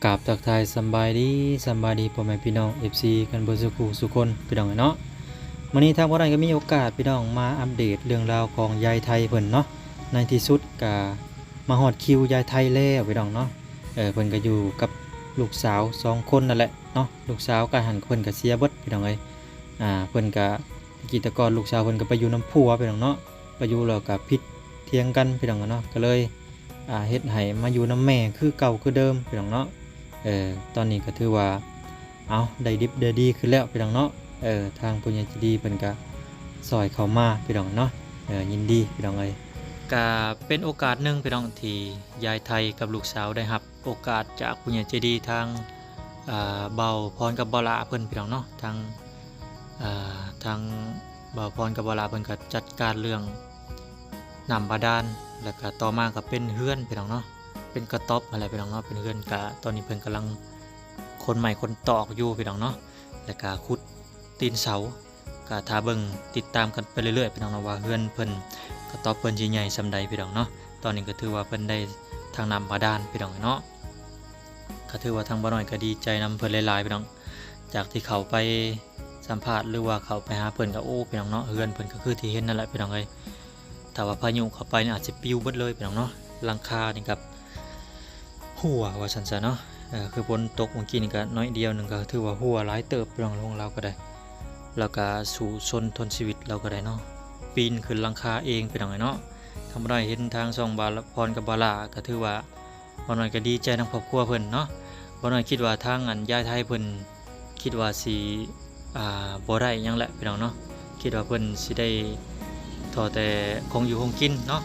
ກາບທັກທາຍສຳບາຍດີ ສຳບາຍດີພໍ່ແມ່ພີ່ນ້ອງ ເອັຟຊີ ກັນເບິດສູ່ຜູ້ສູ່ຄົນ ພີ່ນ້ອງເອີຍເນາະ. ມື້ນີ້ທາງບ່າວນ້ອຍກໍມີໂອກາດ ພີ່ນ້ອງ ມາອັບເດດເລື່ອງລາວຂອງຍາຍໄທເພິ່ນເນາະ. ໃນທີ່ສຸດກໍມາຮອດຄິວຍາຍໄທແລ້ວ ພີ່ນ້ອງເນາະ. ເອີ ເພິ່ນກໍຢູ່ກັບລູກສາວສອງຄົນນັ້ນແຫຼະເນາະ. ລູກສາວກໍຫັ້ນ ເພິ່ນກໍເສຍເບິດ ພີ່ນ້ອງເອີຍ. ອ່າ ເພິ່ນກໍ ແຕ່ກີ້ແຕ່ກ່ອນລູກສາວເພິ່ນກໍໄປຢູ່ນຳຜົວ ພີ່ນ້ອງເນາະ. ໄປຢູ່ແລ້ວກໍຜິດຖຽງກັນ ພີ່ນ້ອງເນາະ. ກໍເລີຍ ອ່າ ເຮັດໃຫ້ມາຢູ່ນຳແມ່ຄືເກົ່າຄືເດີມ ພີ່ນ້ອງເນາະ. ເອີ ຕອນນີ້ກໍຖືວ່າ ເອົາ ໄດ້ດິບໄດ້ດີຂຶ້ນແລ້ວ ພີ່ນ້ອງເນາະ. ເອີ ທາງຜູ້ໃຫຍ່ໃຈດີເພິ່ນກໍຊ່ອຍເຂົ້າມາ ພີ່ນ້ອງເນາະ. ເອີ ຍິນດີ ພີ່ນ້ອງເອີຍ. ກະເປັນໂອກາດໜຶ່ງ ພີ່ນ້ອງ ທີ່ຍາຍໄທກັບລູກສາວໄດ້ຮັບໂອກາດຈາກຜູ້ໃຫຍ່ໃຈດີ ທາງ ອ່າ ບ່າວພອນກັບບ່າວຫຼ້າເພິ່ນ ພີ່ນ້ອງເນາະ. ທາງ ອ່າ ທາງບ່າວພອນກັບບ່າວຫຼ້າເພິ່ນກໍຈັດການເລື່ອງນ້ຳບາດານ ແລ້ວກໍຕໍ່ມາກໍເປັນເຮືອນ ພີ່ນ້ອງເນາະ. ເປັນກະຕ໊ອບຫັ້ນແຫຼະ ພີ່ນ້ອງເນາະ. ເປັນເຮືອນກະ ຕອນນີ້ເພິ່ນກຳລັງຂົນໄມ້ຂົນຕອກຢູ່ ພີ່ນ້ອງເນາະ. ແລ້ວກະຂຸດຕີນເສົາ ກະຖ້າເບິ່ງຕິດຕາມກັນໄປເລື້ອຍໆ ພີ່ນ້ອງເນາະ ວ່າເຮືອນເພິ່ນ ກະຕ໊ອບເພິ່ນຊິໃຫຍ່ສ່ຳໃດ ພີ່ນ້ອງເນາະ. ຕອນນີ້ກໍຖືວ່າເພິ່ນໄດ້ທາງນ້ຳບາດານ ພີ່ນ້ອງເນາະ. ກໍຖືວ່າທາງບ່າວນ້ອຍກໍດີໃຈນຳເພິ່ນຫຼາຍໆ ພີ່ນ້ອງ. ຈາກທີ່ເຂົ້າໄປສຳພາດ ຫຼືວ່າເຂົ້າໄປຫາເພິ່ນກໍ ໂອ້ ພີ່ນ້ອງເນາະ ເຮືອນເພິ່ນກໍຄືທີ່ເຫັນນັ້ນແຫຼະ ພີ່ນ້ອງເອີຍ. ຖ້າວ່າພາຍຸເຂົ້າໄປນີ້ອາດຊິປິວເບິດເລີຍ ພີ່ນ້ອງເນາະ. ຫຼັງຄານີ້ກໍຮົ່ວວ່າຊັ້ນຊະເນາະ. ເອີ ຄືຝົນຕົກມື້ກີ້ນີ້ກໍໜ້ອຍດຽວໜຶ່ງ ກໍຖືວ່າຮົ່ວຫຼາຍເຕີບ ພີ່ນ້ອງ. ຂອງລາວກໍໄດ້ ລາວກໍສູ້ຊົນທົນຊີວິດລາວກໍໄດ້ເນາະ ປີນຂຶ້ນຫຼັງຄາເອງ ພີ່ນ້ອງເອີຍເນາະ. ທາງບ່າວນ້ອຍເຫັນທາງຊ່ອງບ່າວພອນກັບບ່າວຫຼ້າ ກໍຖືວ່າ ບ່າວນ້ອຍກໍດີໃຈນຳຄອບຄົວເພິ່ນເນາະ. ບ່າວນ້ອຍຄິດວ່າທາງອັນຍາຍໄທເພິ່ນຄິດວ່າຊິ ອ່າ ບໍ່ໄດ້ຫຍັງແຫຼະ ພີ່ນ້ອງເນາະ. ຄິດວ່າເພິ່ນຊິໄດ້ທໍ່ແຕ່ຂອງຢູ່ຂອງກິນເນາະ.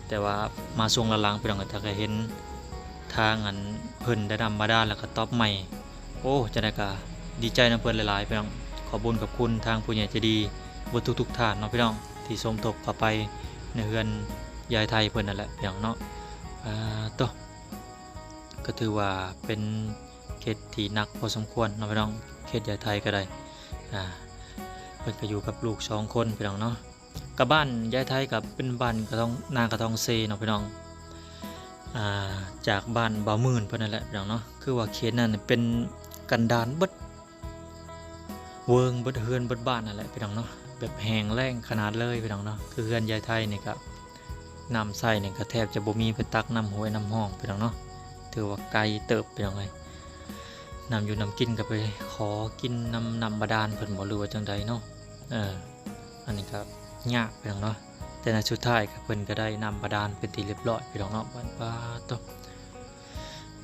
ແຕ່ວ່າມາຊ່ວງຫຼັງໆ ພີ່ນ້ອງ ກໍເຫັນທາງອັນເພິ່ນໄດ້ນ້ຳບາດານ ແລ້ວກໍຕອບໃໝ່. ໂອ້ ຈັ່ງໃດກໍດີໃຈນຳເພິ່ນຫຼາຍໆ ພີ່ນ້ອງ. ຂອບບຸນຂອບຄຸນທາງຜູ້ໃຫຍ່ໃຈດີເບິດທຸກໆທ່ານເນາະ ພີ່ນ້ອງ ທີ່ສົມທົບເຂົ້າໄປໃນເຮືອນຍາຍໄທເພິ່ນນັ້ນແຫຼະ ພີ່ນ້ອງເນາະ. ອ່າ ໂຕ ກໍຖືວ່າເປັນເຂດທີ່ໜັກພໍສົມຄວນເນາະ ພີ່ນ້ອງ. ເຂດຍາຍໄທກໍໄດ້ ອ່າ ເພິ່ນກໍຢູ່ກັບລູກສອງຄົນ ພີ່ນ້ອງເນາະ. ກໍບ້ານຍາຍໄທກໍເປັນບ້ານກະທອງ ນາກະທອງເຊເນາະ ພີ່ນ້ອງ. ອ່າ ຈາກບ້ານບ່າວໝື່ນເພິ່ນນັ້ນແຫຼະ ພີ່ນ້ອງເນາະ. ຄືວ່າເຂດນັ້ນເປັນກັນດານເບິດ ເວີງເບິດ ເຮືອນເບິດບ້ານນັ້ນແຫຼະ ພີ່ນ້ອງເນາະ. ແບບແຫ້ງແລ້ງຂະໜາດເລີຍ ພີ່ນ້ອງເນາະ. ຄືເຮືອນຍາຍໄທນີ້ກໍ ນ້ຳໃຊ້ນີ້ກໍແທບຈະບໍ່ມີ ໄປຕັກນ້ຳຫ້ວຍນ້ຳຮ່ອງ ພີ່ນ້ອງເນາະ. ຖືວ່າໄກເຕີບ ພີ່ນ້ອງເອີຍ. ນ້ຳຢູ່ນ້ຳກິນກໍໄປຂໍກິນນຳນ້ຳບາດານເພິ່ນບໍ ຫຼືວ່າຈັ່ງໃດເນາະ. ເອີ ອັນນີ້ກໍຍາກ ພີ່ນ້ອງເນາະ. ແຕ່ໃນສຸດທ້າຍກໍເພິ່ນກໍໄດ້ນ້ຳບາດານເປັນທີ່ລຽບຮ້ອຍ ພີ່ນ້ອງເນາະ. ບາດ ປາດໂຕ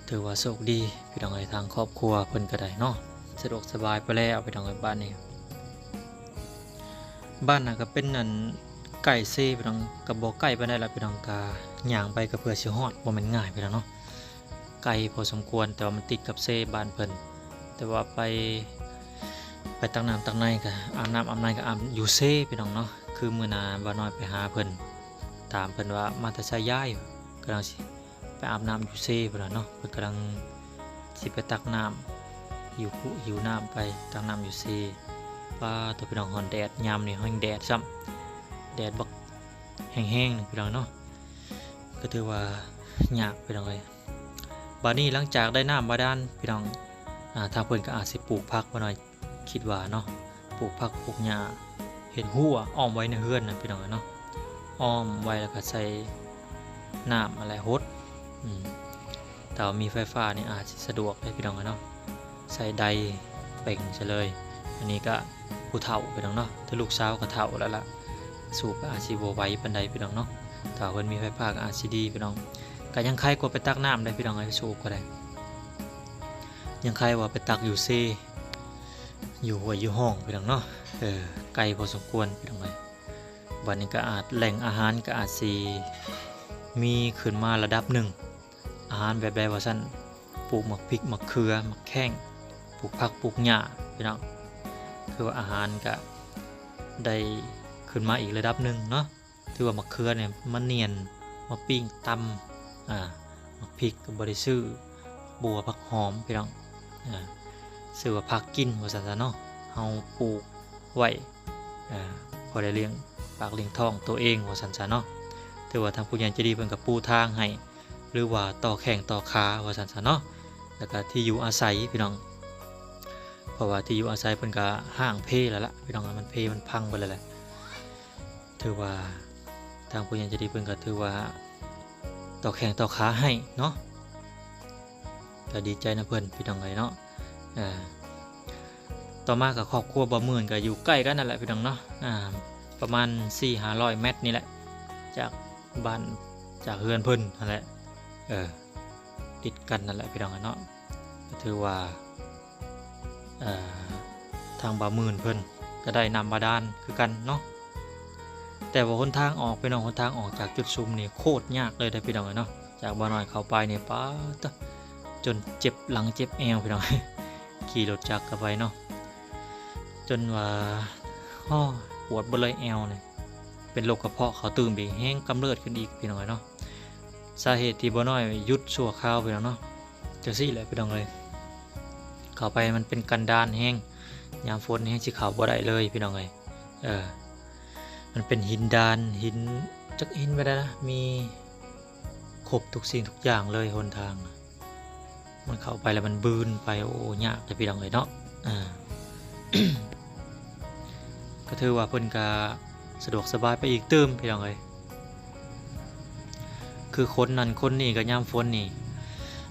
ຖືວ່າໂຊກດີ ພີ່ນ້ອງເອີຍ. ທາງຄອບຄົວເພິ່ນກໍໄດ້ເນາະ ສະດວກສະບາຍໄປແລ້ວ ພີ່ນ້ອງເອີຍ. ບ້ານນີ້ ບ້ານນັ້ນກໍເປັນອັນໃກ້ເຊ ພີ່ນ້ອງ ກໍບໍ່ໃກ້ປານໃດລະ ພີ່ນ້ອງ. ກໍຍ່າງໄປກໍເພື່ອຊິຮອດ ບໍ່ແມ່ນງ່າຍ ພີ່ນ້ອງເນາະ. ໄກພໍສົມຄວນ ແຕ່ວ່າມັນຕິດກັບເຊບ້ານເພິ່ນ. ແຕ່ວ່າໄປ ໄປຕັກນ້ຳຕັກໃນກໍ ອາບນ້ຳອາບໃນກໍອາບຢູ່ເຊ ພີ່ນ້ອງເນາະ. ຄືມື້ໜ້າບ່າວນ້ອຍໄປຫາເພິ່ນ ຖາມເພິ່ນວ່າ ມາແຕ່ໃສຍາຍ? ກຳລັງຊິ ໄປອາບນ້ຳຢູ່ເຊພຸ້ນລະເນາະ. ເພິ່ນກຳລັງຊິໄປຕັກນ້ຳ ຫິວຄຸຫິວນ້ຳ ໄປຕັກນ້ຳຢູ່ເຊ. ປາດໂທ້ ພີ່ນ້ອງ ຮ້ອນແດດ ຍາມນີ້ແຮ່ງແດດຊ້ຳ ແດດບັກແຮງໆ ພີ່ນ້ອງເນາະ. ກໍຖືວ່າຍາກ ພີ່ນ້ອງເອີຍ. ບາດນີ້ຫຼັງຈາກໄດ້ນ້ຳບາດານ ພີ່ນ້ອງ ອ່າ ທາງເພິ່ນກໍອາດຊິປູກຜັກ ບ່າວນ້ອຍ ຄິດວ່າເນາະ ປູກຜັກປູກຫຍ້າ ເຮັດຮົ້ວອ້ອມໄວ້ໃນເຮືອນນະ ພີ່ນ້ອງເອີຍເນາະ. ອ້ອມໄວ້ແລ້ວກໍໃສ່ນ້ຳຫັ້ນແຫຼະຫົດ. ອືມ ຖ້າວ່າມີໄຟຟ້ານີ້ອາດຊິສະດວກເດ້ ພີ່ນ້ອງເອີຍເນາະ. ໃສ່ໄດເປັ່ງຊະເລີຍ. ອັນນີ້ກໍຜູ້ເຖົ້າ ພີ່ນ້ອງເນາະ ແຕ່ລູກສາວກໍເຖົ້າແລ້ວລະ ສູບກໍອາດຊິບໍ່ໄຫວປານໃດ ພີ່ນ້ອງເນາະ. ຖ້າເພິ່ນມີໄຟຟ້າກໍອາດຊິດີ ພີ່ນ້ອງ. ກໍຍັງໄຄກວ່າໄປຕັກນ້ຳໄດ໋ ພີ່ນ້ອງເອີຍ ສູບກໍໄດ້. ຍັງໄຄວ່າໄປຕັກຢູ່ເຊ ຢູ່ຫ້ວຍຢູ່ຮ່ອງ ພີ່ນ້ອງເນາະ. ເອີ ໄກພໍສົມຄວນ ພີ່ນ້ອງເອີຍ. ບັດນີ້ກໍອາດ ແຫຼ່ງອາຫານກໍອາດຊິມີຂຶ້ນມາລະດັບໜຶ່ງ. ອາຫານແບບໃດວ່າຊັ້ນ? ປູກໝາກພິກ ໝາກເຂືອ ໝາກແຂ້ງ ປູກຜັກປູກຫຍ້າ ພີ່ນ້ອງ. ຄືວ່າອາຫານກໍໄດ້ຂຶ້ນມາອີກລະດັບໜຶ່ງເນາະ. ຖືວ່າໝາກເຂືອນີ້ມັນໜຽນ ມາປີ້ງຕຳ ອາ ໝາກພິກກໍບໍ່ໄດ້ຊື້ ບົວ ຜັກຫອມ ພີ່ນ້ອງ ອາ ຊື້ວ່າຜັກກິນວ່າຊັ້ນຊະເນາະ. ເຮົາປູກໄວ້ ອາ ພໍໄດ້ລ້ຽງປາກລ້ຽງທ້ອງໂຕເອງວ່າຊັ້ນຊະເນາະ. ຖືວ່າທາງຜູ້ໃຫຍ່ໃຈດີເພິ່ນກໍປູທາງໃຫ້ ຫຼືວ່າຕໍ່ແຂ້ງຕໍ່ຂາວ່າຊັ້ນຊະເນາະ. ແລ້ວກໍທີ່ຢູ່ອາໄສພີ່ນ້ອງ ເພາະວ່າທີ່ຢູ່ອາໄສເພິ່ນກໍຮ້າງເພແລ້ວລະພີ່ນ້ອງ ມັນເພມັນພັງໄປແລ້ວແຫຼະ. ຖືວ່າທາງຜູ້ໃຫຍ່ໃຈດີເພິ່ນກໍຖືວ່າຕໍ່ແຂ້ງຕໍ່ຂາໃຫ້ເນາະ ກໍດີໃຈນຳເພິ່ນພີ່ນ້ອງເອີຍເນາະ. ເອີ ຕໍ່ມາກໍຄອບຄົວບ່າວໝື່ນກໍຢູ່ໃກ້ກັນນັ້ນແຫຼະພີ່ນ້ອງເນາະ ອ່າ ປະມານສີ່ຫ້າຮ້ອຍແມັດນີ້ແຫຼະ ຈາກບ້ານ ຈາກເຮືອນເພິ່ນຫັ້ນແຫຼະ ເອີ ຕິດກັນນັ້ນແຫຼະພີ່ນ້ອງເນາະ. ກໍຖືວ່າ ເອີ ທາງບ່າວໝື່ນເພິ່ນກໍໄດ້ນ້ຳບາດານຄືກັນເນາະ ແຕ່ວ່າຫົນທາງອອກພີ່ນ້ອງ ຫົນທາງອອກຈາກຈຸດຊຸມນີ້ໂຄດຍາກເລີຍເດ້ພີ່ນ້ອງເອີຍເນາະ. ຈາກບ່າວນ້ອຍເຂົ້າໄປນີ້ ປາດໂທ້ ຈົນເຈັບຫຼັງເຈັບແອວພີ່ນ້ອງ ຂີ່ລົດຈັກເຂົ້າໄປເນາະ ຈົນວ່າ ໂອ້ ປວດເບິດເລີຍແອວນີ້ ເປັນໂລກກະເພາະເຂົ້າຕື່ມອີກ ແຮງກຳເລີດຂຶ້ນອີກພີ່ນ້ອງເອີຍເນາະ. ສາເຫດທີ່ບ່າວນ້ອຍຢຸດຊົ່ວຄາວພີ່ນ້ອງເນາະ ຈັ່ງຊີ້ແຫຼະພີ່ນ້ອງເອີຍ ເຂົ້າໄປມັນເປັນກັນດານແຮງ ຍາມຝົນແຮງຊິເຂົ້າບໍ່ໄດ້ເລີຍພີ່ນ້ອງເອີຍ. ເອີ ມັນເປັນຫີນດານ ຫີນ ຈັກຫີນແບບໃດນະ ມີຄົບທຸກສິ່ງທຸກຢ່າງເລີຍຫົນທາງ ມັນເຂົ້າໄປແລ້ວມັນບືນໄປ ໂອ້ ຍາກເດ້ພີ່ນ້ອງເອີຍເນາະ. ເອີ ກໍຖືວ່າເພິ່ນກໍສະດວກສະບາຍໄປອີກຕື່ມພີ່ນ້ອງເອີຍ ຄືຄົນນັ້ນຄົນນີ້ກໍຍາມຝົນນີ້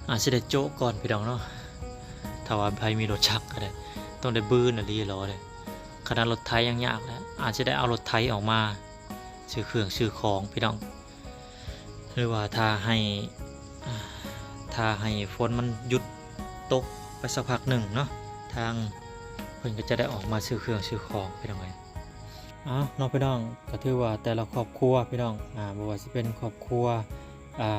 ອາດຊິໄດ້ໂຈະກ່ອນພີ່ນ້ອງເນາະ. ຖ້າວ່າໃຜມີລົດຈັກກໍໄດ້ ຕ້ອງໄດ້ບືນອີ່ຫຼີຫຼໍເດ້ ຂະໜາດລົດໄຖຍັງຍາກແຫຼະ ອາດຊິໄດ້ເອົາລົດໄຖອອກມາຊື້ເຄື່ອງຊື້ຂອງພີ່ນ້ອງ ຫຼືວ່າຖ້າໃຫ້ ຖ້າໃຫ້ຝົນມັນຢຸດຕົກໄປສັກພັກໜຶ່ງເນາະ ທາງເພິ່ນກໍຈະໄດ້ອອກມາຊື້ເຄື່ອງຊື້ຂອງພີ່ນ້ອງເອີຍ. ເອົາເນາະພີ່ນ້ອງ ກໍຖືວ່າແຕ່ລະຄອບຄົວພີ່ນ້ອງ ອາ ບໍ່ວ່າຊິເປັນຄອບຄົວ ອາ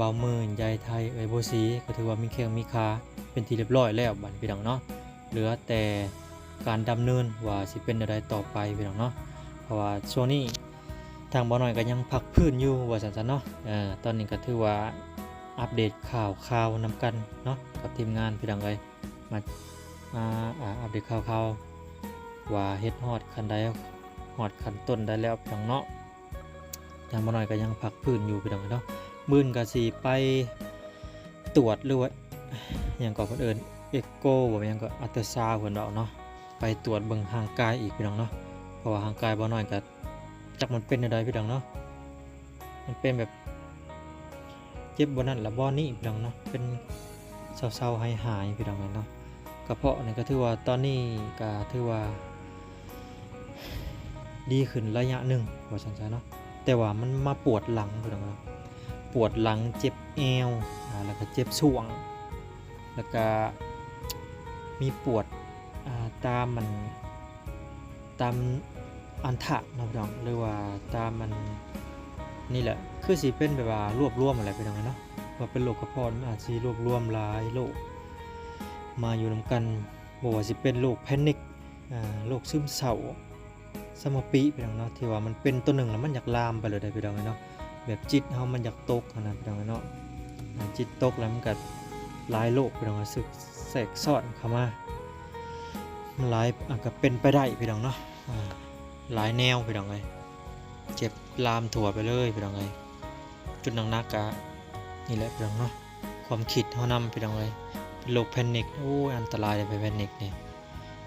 ບ່າວໝື່ນ ຍາຍໄທ ເອື້ອຍບົວສີ ກໍຖືວ່າມີແຂ້ງມີຂາເປັນທີ່ລຽບຮ້ອຍແລ້ວບັດນີ້ພີ່ນ້ອງເນາະ. ເຫຼືອແຕ່ການດຳເນີນວ່າຊິເປັນແນວໃດຕໍ່ໄປພີ່ນ້ອງເນາະ ເພາະວ່າຊ່ວງນີ້ທາງບ່າວນ້ອຍກໍຍັງພັກຟື້ນຢູ່ວ່າຊັ້ນຊະເນາະ. ເອີ ຕອນນີ້ກໍຖືວ່າອັບເດດຂ່າວຄາວນຳກັນເນາະ ກັບທີມງານພີ່ນ້ອງເອີຍ ມາ ມາ ອາ ອັບເດດຂ່າວຄາວວ່າເຮັດຮອດຂັ້ນໃດ ຮອດຂັ້ນຕົ້ນໃດແລ້ວພີ່ນ້ອງເນາະ. ທາງບ່າວນ້ອຍກໍຍັງພັກຟື້ນຢູ່ພີ່ນ້ອງເນາະ ມື້ອື່ນກໍຊິໄປຕວດ ຫຼືວ່າຫຍັງກໍເພິ່ນເອີ້ນ ເອັກໂກ ບໍ່ແມ່ນຫຍັງກໍ ອັນເຕີຊາວ ເພິ່ນເວົ້າເນາະ ໄປຕວດເບິ່ງຮ່າງກາຍອີກພີ່ນ້ອງເນາະ. ເພາະວ່າຮ່າງກາຍບ່າວນ້ອຍກໍຈັກມັນເປັນແນວໃດພີ່ນ້ອງເນາະ ມັນເປັນແບບເຈັບບ່ອນນັ້ນລະບ່ອນນີ້ພີ່ນ້ອງເນາະ ເປັນເຊົາໆຫາຍໆພີ່ນ້ອງເນາະ. ກະເພາະນີ້ກໍຖືວ່າຕອນນີ້ກໍຖືວ່າ ດີຂຶ້ນໄລຍະໜຶ່ງວ່າຊັ້ນຊະເນາະ ແຕ່ວ່າມັນມາປວດຫຼັງພີ່ນ້ອງເນາະ ປວດຫຼັງ ເຈັບແອວ ອາ ແລ້ວກໍເຈັບຊ່ວງ ແລ້ວກໍມີປວດ ອາ ຕາມອັນ ຕາມອັນທະເນາະພີ່ນ້ອງ ຫຼືວ່າຕາມອັນນີ້ແຫຼະ ຄືຊິເປັນແບບວ່າລວບລວມຫັ້ນແຫຼະພີ່ນ້ອງເນາະ ວ່າເປັນໂລກກະເພາະ ມັນອາດຊິລວບລວມຫຼາຍໂລກມາຢູ່ນຳກັນ ບໍ່ວ່າຊິເປັນໂລກແພນິກ ອາ ໂລກຊຶມເສົ້າ ສະມະປິພີ່ນ້ອງເນາະ ທີ່ວ່າມັນເປັນຕົວໜຶ່ງແລ້ວມັນຢາກລາມໄປເລີຍເດ້ພີ່ນ້ອງເນາະ ແບບຈິດເຮົາມັນຢາກຕົກຫັ້ນນະພີ່ນ້ອງເນາະ ອາ ຈິດຕົກແລ້ວມັນກະຫຼາຍໂລກພີ່ນ້ອງ ເນາະ ສຶກແຊກຊ້ອນເຂົ້າມາ ມັນຫຼາຍ ອາ ກະເປັນໄປໄດ້ພີ່ນ້ອງເນາະ ອາ ຫຼາຍແນວພີ່ນ້ອງເອີຍ ເຈັບລາມທົ່ວໄປເລີຍພີ່ນ້ອງເອີຍ ຈຸດໜັກໆກະນີ້ແຫຼະພີ່ນ້ອງເນາະ ຄວາມຄິດເຮົານຳພີ່ນ້ອງເອີຍ ເປັນໂລກແພນິກ ໂອ້ຍ ອັນຕະລາຍເດ້ແພນິກນີ້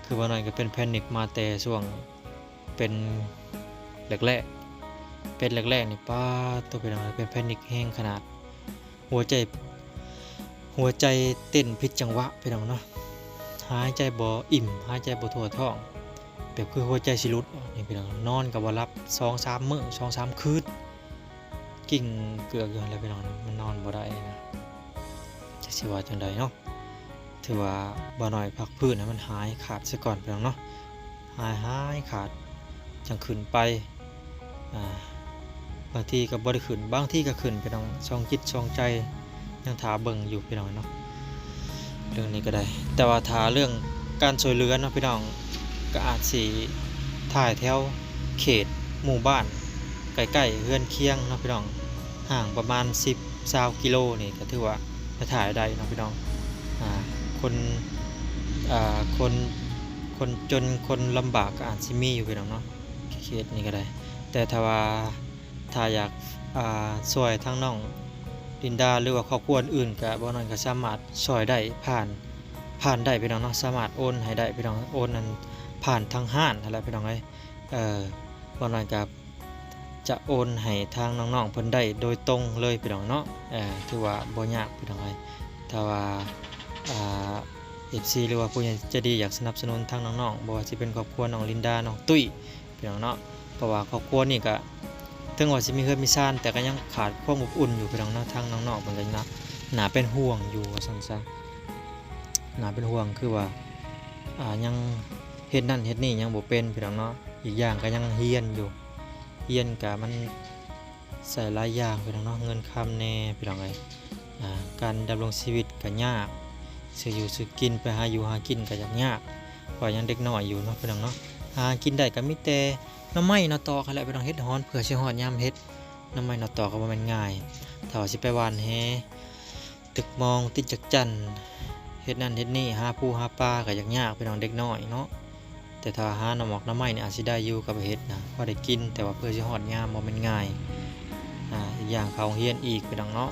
ຄືວ່າໜ້ອຍກໍເປັນແພນິກມາແຕ່ຊ່ວງເປັນແລກໆ ເປັນແລກໆນີ້ ປາດໂທ້ ພີ່ນ້ອງເອີຍ ເປັນແພນິກແຮງຂະໜາດ ຫົວໃຈ ຫົວໃຈເຕັ້ນຜິດຈັງຫວະພີ່ນ້ອງເນາະ ຫາຍໃຈບໍ່ອີ່ມ ຫາຍໃຈບໍ່ທົ່ວທ້ອງ ແບບຄືຫົວໃຈຊິຫຼຸດອອກນີ້ພີ່ນ້ອງ ນອນກໍບໍ່ຫຼັບສອງສາມມື້ ສອງສາມຄືນ ກິ້ງເກືອກຢູ່ຫັ້ນແຫຼະພີ່ນ້ອງ ມັນນອນບໍ່ໄດ້ນະ ຈັກຊິວ່າຈັ່ງໃດເນາະ ຖືວ່າບ່າວນ້ອຍພັກຟື້ນໃຫ້ມັນຫາຍຂາດຊະກ່ອນພີ່ນ້ອງເນາະ ຫາຍ ຫາຍຂາດຈັ່ງຂຶ້ນໄປ ອາ ບາງທີກໍບໍ່ໄດ້ຂຶ້ນ ບາງທີກໍຂຶ້ນພີ່ນ້ອງ ຊ່ອງຈິດຊ່ອງໃຈ ຍັງຖ້າເບິ່ງຢູ່ພີ່ນ້ອງເນາະ ເລື່ອງນີ້ກໍໄດ້ ແຕ່ວ່າຖ້າເລື່ອງການຊ່ວຍເຫຼືອເນາະພີ່ນ້ອງ ກໍອາດຊິຖ່າຍແຖວເຂດໝູ່ບ້ານໃກ້ໆເຮືອນຄຽງເນາະພີ່ນ້ອງ ຫ່າງປະມານສິບ ຊາວກິໂລນີ້ກໍຖືວ່າໄປຖ່າຍໄດ້ເນາະພີ່ນ້ອງ ອາ ຄົນ ອາ ຄົນ ຄົນຈົນຄົນລຳບາກກໍອາດຊິມີຢູ່ພີ່ນ້ອງເນາະ ເຂດນີ້ກໍໄດ້ ແຕ່ຖ້າວ່າ ຖ້າຢາກ ອາ ຊ່ວຍທາງນ້ອງ ລິນດາ ຫຼືວ່າຄອບຄົວອື່ນ ກະບໍ່ນ້ອຍກະສາມາດຊ່ອຍໄດ້ ຜ່ານ ຜ່ານໄດ້ພີ່ນ້ອງເນາະ ສາມາດໂອນໃຫ້ໄດ້ພີ່ນ້ອງ ໂອນນັ້ນ ຜ່ານທາງຮ້ານຫັ້ນແຫຼະພີ່ນ້ອງເອີຍ. ເອີ ບໍ່ນ້ອຍກະຈະໂອນໃຫ້ທາງນ້ອງໆເພິ່ນໄດ້ໂດຍຕົງເລີຍພີ່ນ້ອງເນາະ. ເອີ ຖືວ່າບໍ່ຍາກພີ່ນ້ອງເອີຍ ຖ້າວ່າ ອ່າ ເອັຟຊີ ຫຼືວ່າຜູ້ໃຫຍ່ໃຈດີຢາກສະໜັບສະໜູນທາງນ້ອງໆ ບໍ່ວ່າຊິເປັນຄອບຄົວນ້ອງລິນດາ ນ້ອງຕຸ້ຍ ພີ່ນ້ອງເນາະ. ເພາະວ່າຄອບຄົວນີ້ກະ ເຖິງວ່າຊິມີເຮືອນມີຊານ ແຕ່ກະຍັງຂາດຄວາມອົບອຸ່ນຢູ່ພີ່ນ້ອງເນາະ. ທາງນ້ອງໆເພິ່ນກະໜ້າ ໜ້າເປັນຫ່ວງຢູ່ວ່າຊັ້ນຊະ ໜ້າເປັນຫ່ວງ ຄືວ່າ ອ່າ ຍັງເຮັດນັ້ນເຮັດນີ້ຍັງບໍ່ເປັນພີ່ນ້ອງເນາະ. ອີກຢ່າງກະຍັງຮຽນຢູ່ ຮຽນກະມັນໃຊ້ຫຼາຍຢ່າງພີ່ນ້ອງເນາະ ເງິນຄຳແດ່ພີ່ນ້ອງເອີຍ. ອ່າ ການດຳລົງຊີວິດກະຍາກ ຊື້ຢູ່ຊື້ກິນ ໄປຫາຢູ່ຫາກິນກະຍາກຍາກ ເພາະຍັງເດັກນ້ອຍຢູ່ເນາະພີ່ນ້ອງເນາະ. ຫາກິນໄດ້ກະມີແຕ່ໜໍ່ໄມ້ໜໍ່ຕອກຫັ້ນແຫຼະພີ່ນ້ອງ ເຮັດຮອນເພື່ອຊິຮອດຍາມເຮັດ. ໜໍ່ໄມ້ໜໍ່ຕອກກະບໍ່ແມ່ນງ່າຍ ຖ້າວ່າຊິໄປຫວ່ານແຫ ຕຶກມອງ ຕີນຈັກຈັ່ນ ເຮັດນັ້ນເຮັດນີ້ ຫາປູຫາປາກະຍາກຍາກພີ່ນ້ອງ ເດັກນ້ອຍເນາະ. ແຕ່ຖ້າຫາໜໍ່ໝອກໜໍ່ໄມ້ນີ້ອາດຊິໄດ້ຢູ່ ກະໄປເຮັດນະ ພໍໄດ້ກິນ ແຕ່ວ່າເພື່ອຊິຮອດຍາມບໍ່ແມ່ນງ່າຍ. ອ່າ ອີກຢ່າງເຂົ້າໂຮງຮຽນອີກພີ່ນ້ອງເນາະ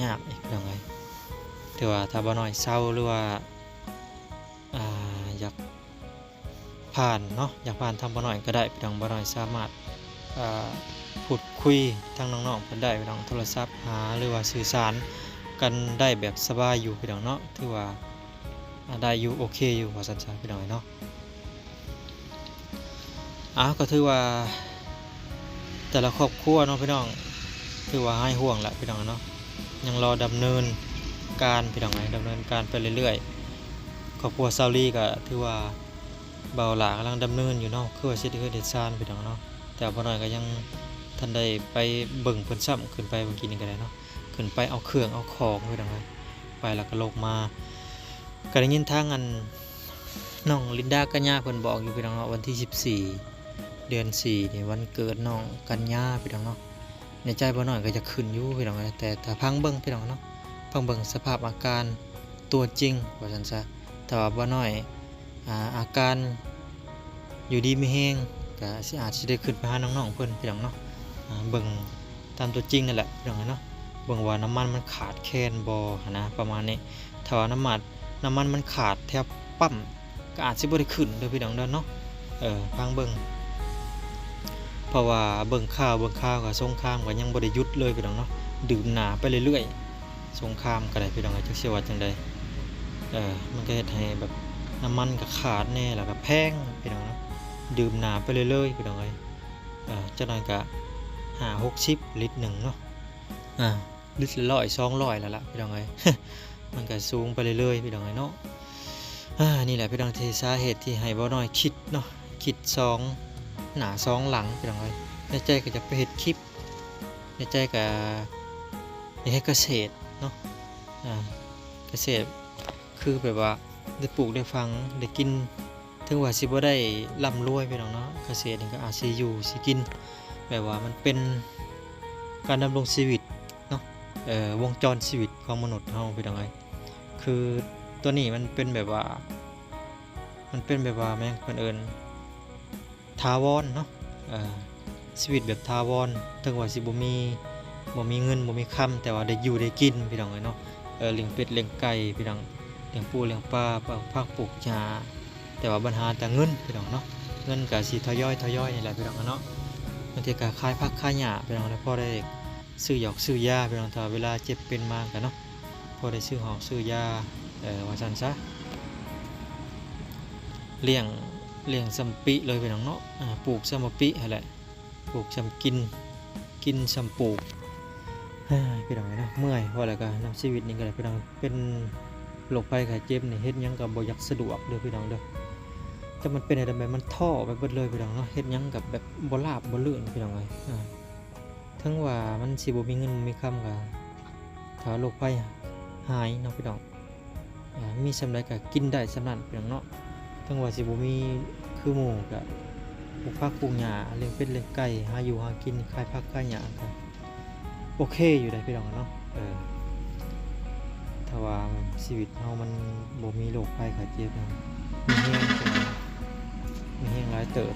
ຍາກອີກພີ່ນ້ອງເອີຍ. ຖືວ່າຖ້າບໍ່ນ້ອຍເຊົາ ຫຼືວ່າ ອ່າ ຢາກຜ່ານເນາະ ຢາກຜ່ານທາງບໍ່ນ້ອຍກະໄດ້ພີ່ນ້ອງ. ບໍ່ນ້ອຍສາມາດ ອ່າ ພູດຄຸຍທາງນ້ອງໆເພິ່ນໄດ້ພີ່ນ້ອງ ໂທລະສັບຫາ ຫຼືວ່າສື່ສານກັນໄດ້ແບບສະບາຍຢູ່ພີ່ນ້ອງເນາະ. ຖືວ່າ ອ່າ ໄດ້ຢູ່ ໂອເຄຢູ່ວ່າຊັ້ນຊະພີ່ນ້ອງເນາະ. ອ້າວ ກະຖືວ່າແຕ່ລະຄອບຄົວເນາະພີ່ນ້ອງ ຖືວ່າຫາຍຫ່ວງລະພີ່ນ້ອງເນາະ ຍັງລໍດຳເນີນການພີ່ນ້ອງເອີຍ ດຳເນີນການໄປເລື້ອຍໆ. ຄອບຄົວຊາວລີກະຖືວ່າ ບ່າວຫຼ້າກຳລັງດຳເນີນຢູ່ເນາະ ຄືວ່າຊິເຮັດເຮືອນເຮັດຊານພີ່ນ້ອງເນາະ. ແຕ່ວ່າບໍ່ນ້ອຍກະຍັງທັນໄດ້ໄປເບິ່ງເພິ່ນຊ້ຳ ຂຶ້ນໄປເມື່ອກີ້ນີ້ກະໄດ້ເນາະ ຂຶ້ນໄປເອົາເຄື່ອງເອົາຂອງພີ່ນ້ອງເອີຍ ໄປລະກະລົງມາ. ກະໄດ້ຍິນທາງອັນ ນ້ອງລິນດາກັນຍາເພິ່ນບອກຢູ່ພີ່ນ້ອງເນາະ ວັນທີສິບສີ່ ເດືອນສີ່ນີ້ ວັນເກີດນ້ອງກັນຍາພີ່ນ້ອງເນາະ. ໃນໃຈບໍ່ນ້ອຍກະຢາກຂຶ້ນຢູ່ພີ່ນ້ອງເອີຍ ແຕ່ຖ້າຟັງເບິ່ງພີ່ນ້ອງເນາະ ຟັງເບິ່ງສະພາບອາການຕົວຈິງວ່າຊັ້ນຊະ. ຖ້າວ່າບໍ່ນ້ອຍ ອ່າ ອາການຢູ່ດີມີແຮງ ກະຊິ ອາດຊິໄດ້ຂຶ້ນໄປຫານ້ອງໆເພິ່ນພີ່ນ້ອງເນາະ. ອ່າ ເບິ່ງຕາມຕົວຈິງນັ້ນແຫຼະພີ່ນ້ອງເນາະ ເບິ່ງວ່ານ້ຳມັນມັນຂາດແຄນບໍ່ຫັ້ນນະ ປະມານນີ້. ຖ້າວ່ານ້ຳມັນ ນ້ຳມັນມັນຂາດແຖວປ້ຳ ກະອາດຊິບໍ່ໄດ້ຂຶ້ນເດີພີ່ນ້ອງເດີເນາະ. ເອີ ຟັງເບິ່ງ ເພາະວ່າເບິ່ງຂ່າວ ເບິ່ງຂ່າວກະສົງຄາມກະຍັງບໍ່ໄດ້ຢຸດເລີຍພີ່ນ້ອງເນາະ ດືມໜ້າໄປເລື້ອຍໆ. ສົງຄາມກະໄດ້ພີ່ນ້ອງ ຈັກຊິວ່າຈັ່ງໃດ ເອີ ມັນກະເຮັດໃຫ້ແບບນ້ຳມັນກະຂາດແດ່ ລະກະແພງພີ່ນ້ອງເນາະ ດື່ມໜ້າໄປເລື້ອຍໆພີ່ນ້ອງເອີຍ. ເອີ ຈັກໜ້ອຍກະຫ້າຫົກສິບລິດໜຶ່ງເນາະ ອ່າ ລິດລະຮ້ອຍສອງຮ້ອຍແລ້ວລະພີ່ນ້ອງເອີຍ ມັນກະສູງໄປເລື້ອຍໆພີ່ນ້ອງເອີຍເນາະ. ອ່າ ນີ້ແຫຼະພີ່ນ້ອງ ທີ່ສາເຫດທີ່ໃຫ້ບໍ່ນ້ອຍຄິດເນາະ ຄິດສອງໜ້າສອງຫຼັງພີ່ນ້ອງເອີຍ. ໃນໃຈກະຢາກໄປເຮັດຄລິບ ໃນໃຈກະຢາກເຮັດກະເສດເນາະ ອ່າ ກະເສດ ຄືແບບວ່າໄດ້ປູກໄດ້ຝັງໄດ້ກິນ ເຖິງວ່າຊິບໍ່ໄດ້ລ່ຳລວຍພີ່ນ້ອງເນາະ ກະເສດນີ້ກະອາດຊິຢູ່ຊິກິນ ແບບວ່າມັນເປັນການດຳລົງຊີວິດເນາະ ເອີ ວົງຈອນຊີວິດຂອງມະນຸດເຮົາພີ່ນ້ອງເອີຍ. ຄືໂຕນີ້ມັນເປັນແບບວ່າ ມັນເປັນແບບວ່າ ແມ່ນຫຍັງເພິ່ນເອີ້ນ ຖາວອນເນາະ ເອີ ຊີວິດແບບຖາວອນ ເຖິງວ່າຊິບໍ່ມີ ບໍ່ມີເງິນບໍ່ມີຄຳ ແຕ່ວ່າໄດ້ຢູ່ໄດ້ກິນພີ່ນ້ອງເອີຍເນາະ. ເອີ ລ້ຽງເປັດລ້ຽງໄກ່ພີ່ນ້ອງ ລ້ຽງປູລ້ຽງປາ ປູກຜັກປູກຫຍ້າ ແຕ່ວ່າບັນຫາແຕ່ເງິນພີ່ນ້ອງເນາະ. ເງິນກະຊິທະຍອຍ ທະຍອຍນີ້ແຫຼະພີ່ນ້ອງເນາະ. ບາງເທື່ອກະຂາຍຜັກຂາຍຫຍ້າພີ່ນ້ອງ ແລ້ວພໍໄດ້ຊື້ຢອກຊື້ຢາພີ່ນ້ອງ ຖ້າເວລາເຈັບເປັນມາກະເນາະ ພໍໄດ້ຊື້ຫອກຊື້ຢາ ເອີ ວ່າຊັ້ນຊະ. ລ້ຽງ ລ້ຽງສ່ຳປິເລີຍພີ່ນ້ອງເນາະ ອ່າ ປູກສ່ຳປິຫັ້ນແຫຼະ ປູກສ່ຳກິນ ກິນສ່ຳປູກ. ເອີ ພີ່ນ້ອງເອີຍເນາະ ເມື່ອຍ ເວົ້າແລ້ວກະນຳຊີວິດນີ້ກະໄດ້ພີ່ນ້ອງ ເປັນໂລກໄພໄຂ້ເຈັບນີ້ ເຮັດຫຍັງກະບໍ່ຢາກສະດວກເດີພີ່ນ້ອງເດີ. ຈັກມັນເປັນແນວໃດ ມັນທໍ້ໄປເບິດເລີຍພີ່ນ້ອງເນາະ ເຮັດຫຍັງກະແບບບໍ່ລາບບໍ່ລື່ນພີ່ນ້ອງເອີຍ. ເຖິງວ່າມັນຊິບໍ່ມີເງິນບໍ່ມີຄຳກະ ຖ້າໂລກໄພຫາຍເນາະພີ່ນ້ອງ ອ່າ ມີສ່ຳໃດກະກິນໄດ້ສ່ຳນັ້ນພີ່ນ້ອງເນາະ. ເຖິງວ່າຊິບໍ່ມີຄືໝູ່ກະປູກຜັກປູກຫຍ້າ ລ້ຽງເປັດລ້ຽງໄກ່ ຫາຢູ່ຫາກິນ ຂາຍຜັກຂາຍຫຍ້າກະໂອເຄຢູ່ໃດ໋ພີ່ນ້ອງເນາະ. ເອີ ຖ້າວ່າຊີວິດເຮົາມັນບໍ່ມີໂລກໄພໄຂ້ເຈັບເນາະ ມີແຮງ ມີແຮງຫຼາຍເຕີບ.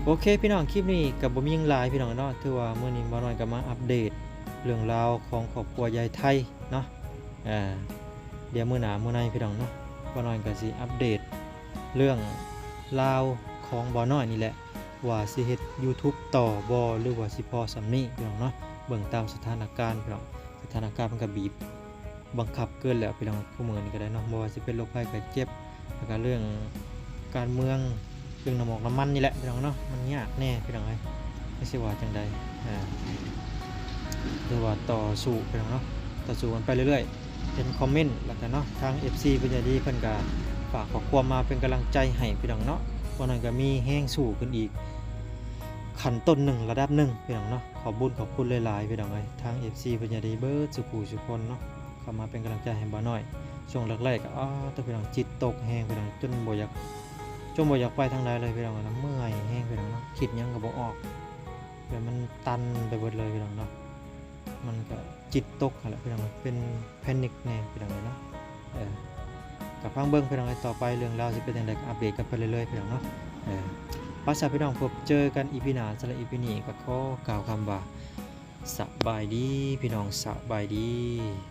ໂອເຄພີ່ນ້ອງ ຄລິບນີ້ກະບໍ່ມີຫຍັງຫຼາຍພີ່ນ້ອງເນາະ ຖືວ່າມື້ນີ້ບ່າວນ້ອຍກະມາອັບເດດ ເລື່ອງລາວຂອງຄອບຄົວຍາຍໄທເນາະ. ເອີ ດຽວມື້ໜ້າມື້ໃນພີ່ນ້ອງເນາະ ບ່າວນ້ອຍກໍຊິອັບເດດເລື່ອງລາວຂອງບ່າວນ້ອຍນີ້ແຫຼະ ວ່າຊິເຮັດ YouTube ຕໍ່ບໍ່ ຫຼືວ່າຊິພໍສ່ຳນີ້ພີ່ນ້ອງເນາະ. ເບິ່ງຕາມສະຖານະການພີ່ນ້ອງ ສະຖານະການມັນກໍບີບບັງຄັບເກີນແລ້ວພີ່ນ້ອງ ຄູ່ມື້ນີ້ກໍໄດ້ເນາະ ບໍ່ວ່າຊິເປັນໂລກໄພໄຂ້ເຈັບ ແລ້ວກໍເລື່ອງການເມືອງ ເລື່ອງນ້ຳໝອກນ້ຳມັນນີ້ແຫຼະພີ່ນ້ອງເນາະ ມັນຍາກແດ່ພີ່ນ້ອງເອີຍ ຈັກຊິວ່າຈັ່ງໃດ ເອີ ແຕ່ວ່າຕໍ່ສູ້ພີ່ນ້ອງເນາະ ຕໍ່ສູ້ກັນໄປເລື້ອຍໆ. ເຫັນຄອມເມັນແລ້ວກໍເນາະ ທາງ ເອັຟຊີ ເພິ່ນໃຈດີ ເພິ່ນກໍຝາກຂໍ້ຄວາມມາເປັນກຳລັງໃຈໃຫ້ພີ່ນ້ອງເນາະ ບ່າວນ້ອຍກໍມີແຮງສູ້ຂຶ້ນອີກຂັ້ນຕົ້ນໜຶ່ງ ລະດັບໜຶ່ງພີ່ນ້ອງເນາະ. ຂອບບຸນຂອບຄຸນຫຼາຍໆພີ່ນ້ອງເອີຍ ທາງ ເອັຟຊີ ເພິ່ນໃຈດີເບິດສູ່ຜູ້ສູ່ຄົນເນາະ ເຂົ້າມາເປັນກຳລັງໃຈໃຫ້ບ່າວນ້ອຍ. ຊ່ວງແລກໆກໍ ອ້າ ແຕ່ພີ່ນ້ອງ ຈິດຕົກແຮງພີ່ນ້ອງ ຈົນບໍ່ຢາກ ຈົນບໍ່ຢາກໄປທາງໃດເລີຍພີ່ນ້ອງເນາະ ເມື່ອຍແຮງພີ່ນ້ອງເນາະ ຄິດຫຍັງກໍບໍ່ອອກ ແບບມັນຕັນໄປເບິດເລີຍພີ່ນ້ອງເນາະ. ມັນກໍຈິດຕົກຫັ້ນແຫຼະພີ່ນ້ອງ ເປັນແພນິກແດ່ພີ່ນ້ອງເນາະ. ເອີ ກໍຟັງເບິ່ງພີ່ນ້ອງເອີຍ ຕໍ່ໄປເລື່ອງລາວຊິເປັນຈັ່ງໃດ ກໍອັບເດດກັນໄປເລື້ອຍໆພີ່ນ້ອງເນາະ. ເອີ ໄປຊະພີ່ນ້ອງ ພົບເຈີກັນອີພີໜ້າ ສຳລັບອີພີນີ້ກໍຂໍກ່າວຄຳວ່າ ສະບາຍດີພີ່ນ້ອງ ສະບາຍດີ.